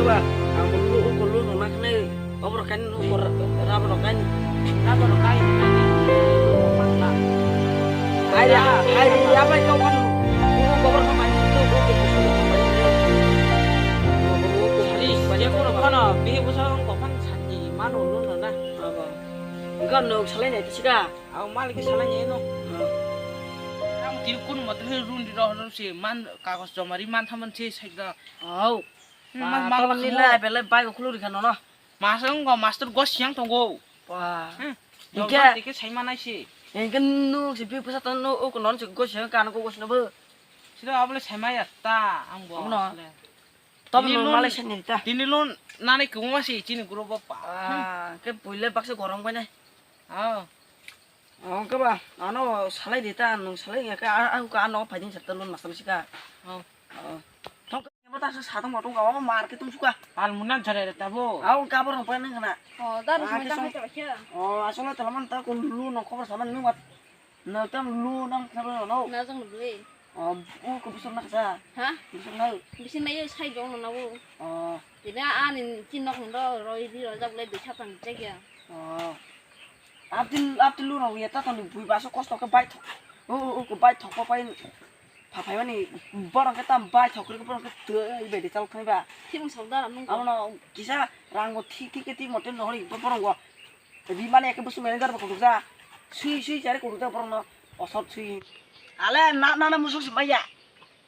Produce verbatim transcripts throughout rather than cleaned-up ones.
Coba, ang perlu ukur lu nona kene, obor kan ukur raba rokan, raba rokan. Ai ya, ai ya, apa itu kan? Ukur obor kan itu, ukur ukur ukur. Sari, dia pura kono, bihi busa kopan sandi, mano lu nona. Apa? Enggak, nuk salai nih, sih kak. Ang malik salai nih, no. Ang tilkun motor rundi roh roh si man kagos jomari man thaman si saida. Au. Hmm, mas Ah, mal tolong kumo. Nila belai bai ko khuluri khano no. Mas wngkha master go siang tongo. Wah. Hmm. Hingke Jol jol tike sai manai si. Hingke nuk si bi pwsa tano nuk non si go siang kan go go sino bo. Sida abole sai maya ta ang bo. Amo no. Asle. Tobo Tini no lun, malai sani ta. Tini lun nani kumo si chini guru bo pa. Ah, ke puile baksa gorong bai nai. Oh. Oh, ke ba, ano salai di ta, nung salai ya ke, a, a, ka ano paiding serta lun masam sika. Oh. Oh. Thong ke ba ta sa sa tong tong ka, oh, mar ke tung suka. Al munan jare ta bo. Au ka bor pa nang na. Oh, dar Ah, mai ke ta song. Hai ta kya. Oh, asal ta laman ta ko lu no khobor saman nung wat. No tam lu nang khna ba no. Na jang lu. O, u ko bisok na kasa. Ha? Bisok na. Bising na yo sai jong na wo. O. Tida ani chin nok ndo roi ri rojak le dui chapang jagya. O. Abdul, Abdul lu no ya ta tong bui baso kosto ke bai thok. O, o, o, ko bai thok pa pai. Pha phai mani borok ke tam bai thok kri borok ke tei bai de chal khai ba. Thimung sok da nung. Amo no kisa rang bo thik thik ke thik mote no hori borok go. Rimani eke busu manager bo kutukjak. Sui sui jare kutukjak borokno osot sui. Ale na na na musuk si maya.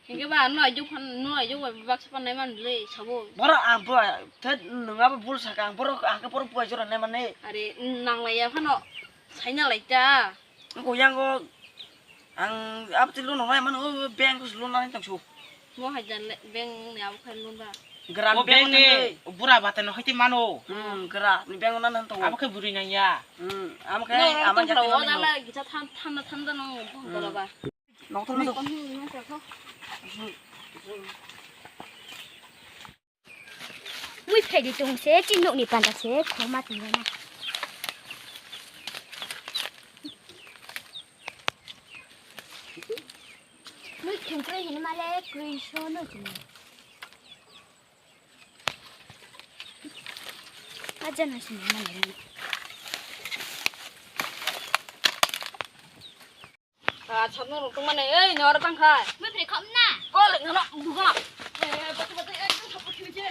Hingke ba no ajuk phan no ajuk ba baksa phan nai man le sabo. Borok ang bo the nunga bo bul saka ang borok ang ke borok buai jora nai mane. Are nang lai ya phano saina lai ta. Ko yang go Ang abti loan rwnai mano, o bank o loan rwnai tongso. Mo hai jan le bank ni abo khai loan ba. Gra O bank ni bura bata no hiti mano. Hmm, gra ni bank o nan to. Abo khai buri nang ya. Hmm, am khai No, ama tong jati rao, loan o no. Dala gita tham tham na tham da no bong Hmm. Bala ba. Nok thang to. Kon hi ni sa ko. Mui phaidi tong se, chini nokni panda se, khorma tongmani. Mui khengkroi hini male, kroi so no tini. Aja na sini male. Ah, sabno rok tongmani, ei, noro tangkha. Mui phri khom na. Kol, ngano, buga. Eh, bati, bati, ekdom support khini je.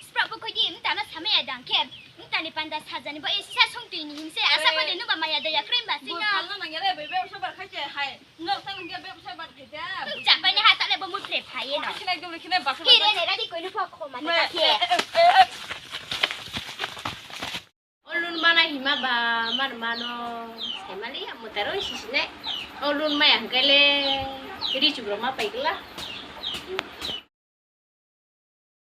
Sprak bo khoi di, mta na samaya dang khe. Mta ni panda sajani bo, eh, sisa song tui ni himse. Asa Eh. Bo ni nuba maya daya krem ba, Bo singa. Phalna nang yare, be, be, usa bar khai je, hai. Ngok tang nang ya, be, usa bar khai je. Tung chapai ni ha tale bo mui phri phai ye no. Khini ekdom khini bak. Kire ne radi koi nu phok khoma Mui, ta khe. Eh, eh, eh, eh. O loan mana hima ba mar mano saimali amo taro sisine. O loan maya hwnkhe le ri chubro ma paigla.